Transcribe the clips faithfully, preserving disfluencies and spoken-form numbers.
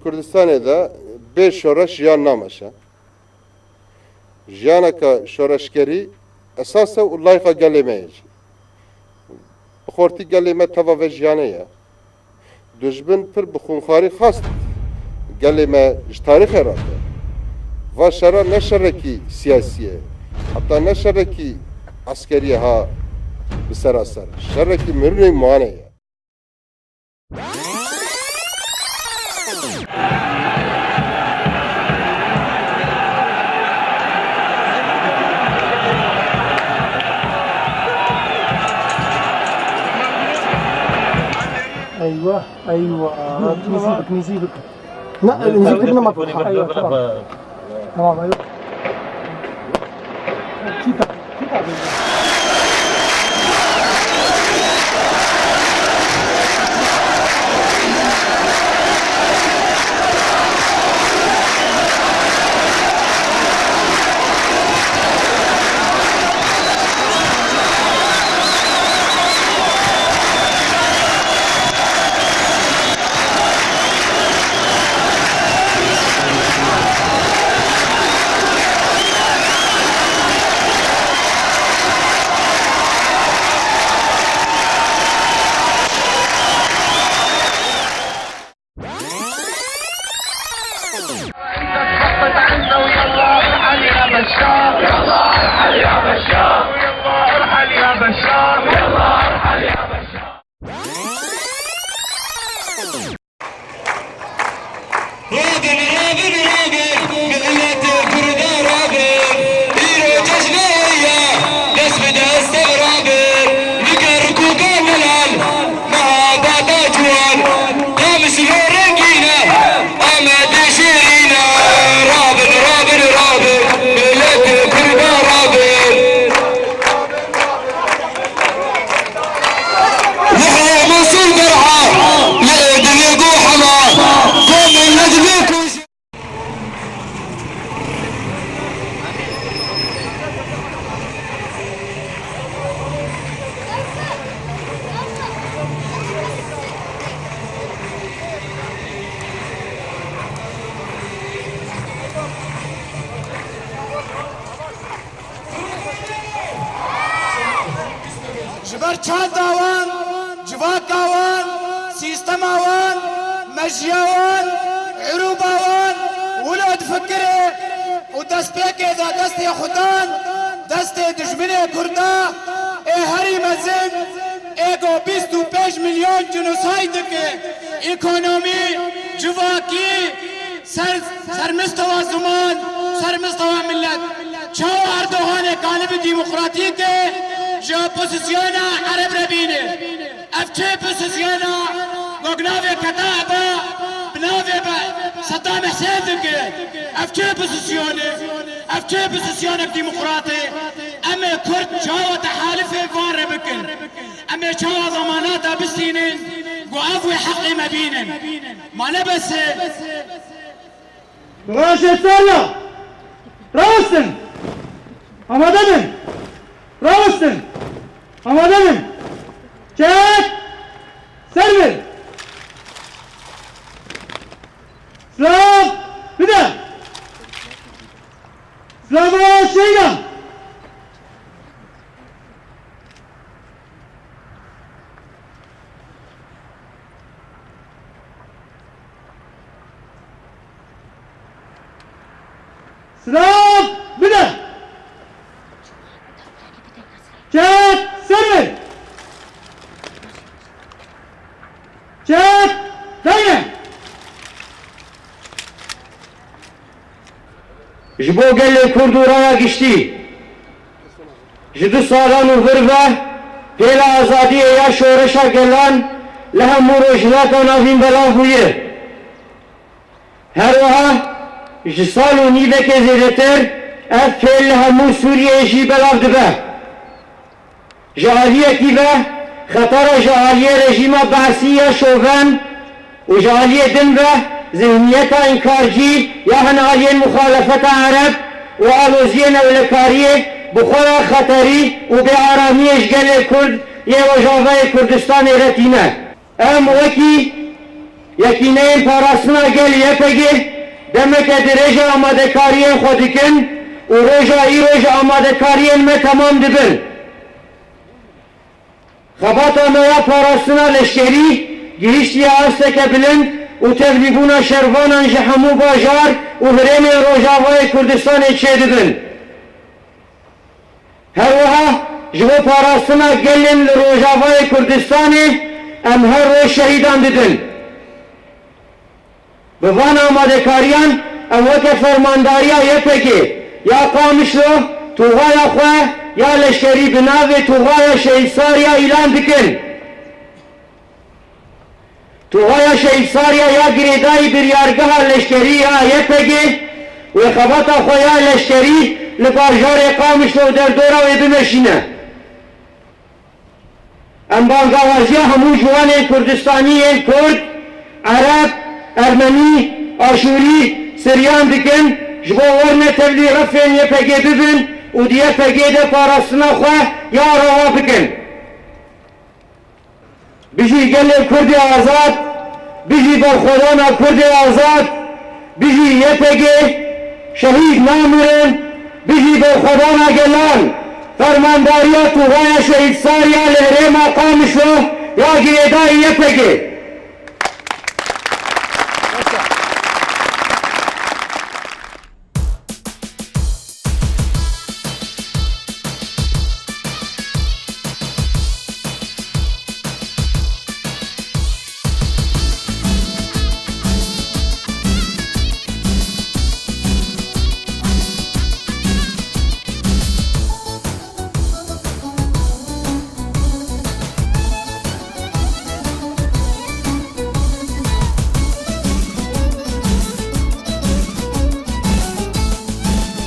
Kurdistanê de bê şoreş jiyan nameşe. Jiyaneke şoreşgerî esas e û layqa gelê me ye jî. Bi xortî gelê me teva vê jiyanê ye. Dijmin pir bi xûnxarî xwest gelê me ji tarîxê rate. Va şera ne şerekî siyasî ye, heta ne şerekî eskerî ye ha bi sera ser. Şerekî mirinê û mihanê ye. Eyvah, eyvah. Nizî bik, nizî bik. Na, nizî bik, nema. Eyvah, tamam. Tamam, eyvah. Çî ta, çî ta bêje. Rabin, rabin, rabin, milletê Kurda rabin. Îro cejnê ye, dest bi dest ev rabin. Niger Kuka Delal, meha bata ciwan. Qamişlo rengîn e, Amedê şêrîn e. Rabin, rabin, rabin, milletê Kurda rabin. Yahya Mansur Berha, li Êdilê got hema, komê me divê ku Ji ber çanda wan, civaka wan, sîstema wan, mejiya wan, irûba wan, wilo difikire û destpêkê de destê xwe dan destê dijminê Kurda, ê herî mezin, ê ku bîst û pênc milyon cînosayd dike, ekonomî, civakî, Ser, ser mistewa ziman, ser mistewa millet. Çawa Erdoganê kanibi demokratîk e, ji opozîsyona Ereb re bîne? Ev çi opozîsyona, wek navê Ketaba, bi navê be Sedam Husên dike? Ev çi opozîsyonê? Ev çi opozîsyonek demokrat e? Em ê Kurd çawa tehalifê van re bikin? Em ê çawa zemanata bistînin, ku ev wê heqê me bînin? Ma ne bes e? Raşê Serra! Rawestin! Amade bin! Rawestin! Amade bin! Çek! Ser bin! Silav bide! Silava şehîdan! Silav bide! Çek ser ve! Çek! Dayne! Ji bo gelê Kurd û raya giştî, ji du salan û vir ve pêla azadiyê ya şoreşa gelan li hemû Rojhilata Navîn belav bûye. Her wiha ji sal û nîvekê zêdetir ev pêl li hemû Sûriyeyê jî belav dibe. Ji aliyekî ve xetara ji aliyê rejîma Be'sî ya şoven û ji aliyê din ve zihniyeta înkarcî ya hin aliyên muxalefeta Ereb û aloziyên ewlekariyê bi xwe re xeterî û bêaramiyê ji gelê Kurd yê Rojavayê Kurdistanê re tîne. Em wekî Yekîneyên Parastina Gel, Y P G, demeke dirêj e amadekariyên xwe dikin û roja îro ji amadekariyên me temam dibin. Xebata me ya parastina leşkerî gihîştiye asteke bilind û tevlîbûna şervanan ji hemû bajar û herêmên Rojavayê Kurdistanê çêdibin. Her wiha ji bo parastina gelên li Rojavayê Kurdistanê em her roj şehîdan didin. Bi van amadekariyan em weke fermandariya Y P G ya Qamişlo toxaya xwe ya leşkerî bi navê Toxaya Şehîd Sariya îlan dikin. Toxaya Şehîd Sariya ya girêdayî biryargeha leşkerî ya Y P G wê xebata xwe ya leşkerî li bajarê Qamişlo û derdora wê bimeşîne. Em bangawaziya hemû ciwanên Kurdistanî yên Kurd, Ereb, Ermenî, Aşûrî, Siryan dikin, ji bo werne tevlî refên Y P G bibin û di Y P G de parastina xwe ya rewa bikin. Bijî gelê Kurdê azad, bijî berxwedana Kurdê azad, bijî Y P G, şehîd namirin, bijî berxwedana gelan, fermandariya Toxaya Şehîd Sariya li herêma Qamişlo ya girêdayî Y P G.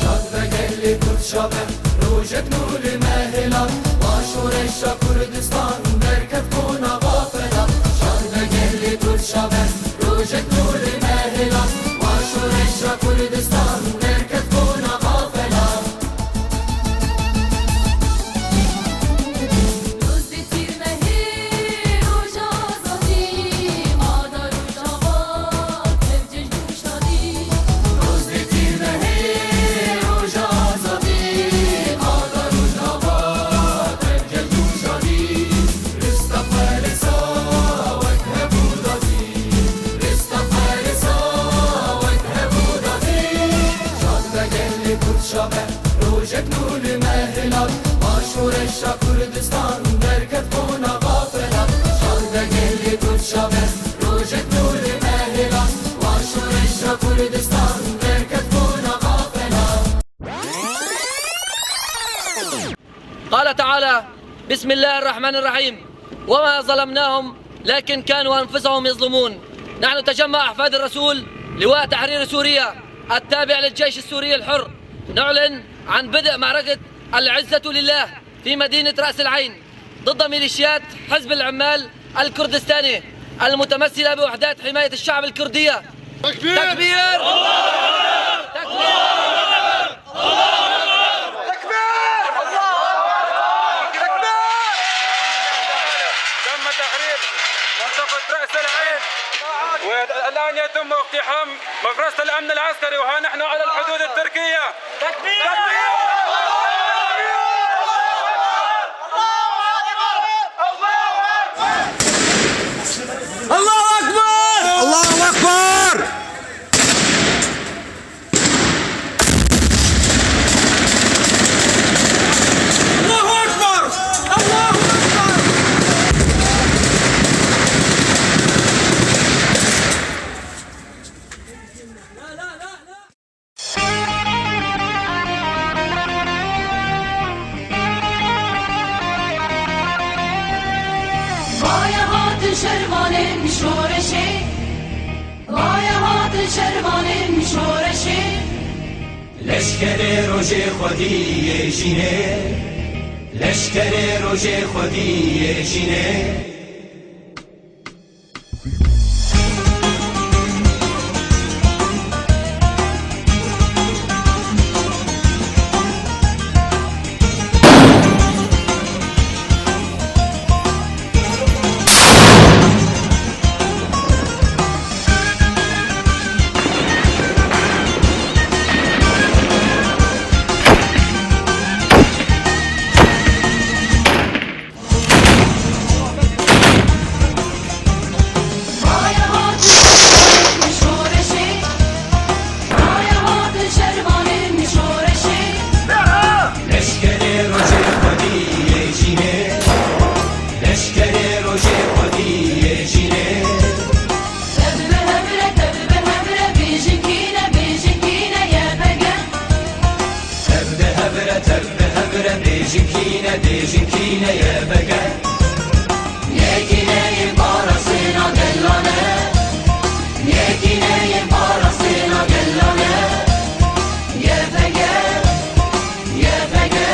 Şad be gelê Kurd, şa be rojek nû li me hêla. Baş û reşa Kurdistan derket kona xafela. Şad be gelê Kurd, şa be rojek nû li me hêla. Baş û reşa Kurdistan derket kona xafela. Dozdê tîrmehê roja azadî, qada Rojava, tev cejn û şadî. Dozdê tîrmehê roja azadî, qada Rojava, tev cejn û şadî. Rista xwe risa wek hebû dadî, rista xwe risa wek hebû dadî. Şad be gelê Kurd, şa be rojek nû li me hilal. Baş û reşa Kurdistan derket kona xafela. Şad be gelê Kurd, şa be rojek nû li me hilal. Baş û reşa Kurdistan derket kona xafela. قال تعالى: بسم الله الرحمن الرحيم. وما ظلمناهم لكن كانوا أنفسهم يظلمون. نحن تجمع أحفاد الرسول لواء تحرير سوريا التابع للجيش السوري الحر نعلن عن بدء معركة العزة لله في مدينة رأس العين ضد ميليشيات حزب العمال الكردستاني المتمثلة بوحدات حماية الشعب الكردية. تكبير! تكبير! تكبير! الله أكبر! الله أكبر! تكبير! تم تحرير منطقة رأس العين، والآن يتم اقتحام مفرزة الأمن العسكري، وها نحن على الحدود التركية. تكبير! تكبير! الله أكبر! الله أكبر! الله أكبر! الله أكبر! الله أكبر! الله أكبر! Vaya hatin şervanên şoreşê, vaya hatin şervanên şoreşê. Leşkerê rojê xwedî yê jînê, leşkerê rojê xwedî yê jînê. Kîne dêjin kîne ye vege. Yekîne yên parastina gelane. Yekîne yên parastina gelane. Ye vege. Ye vege.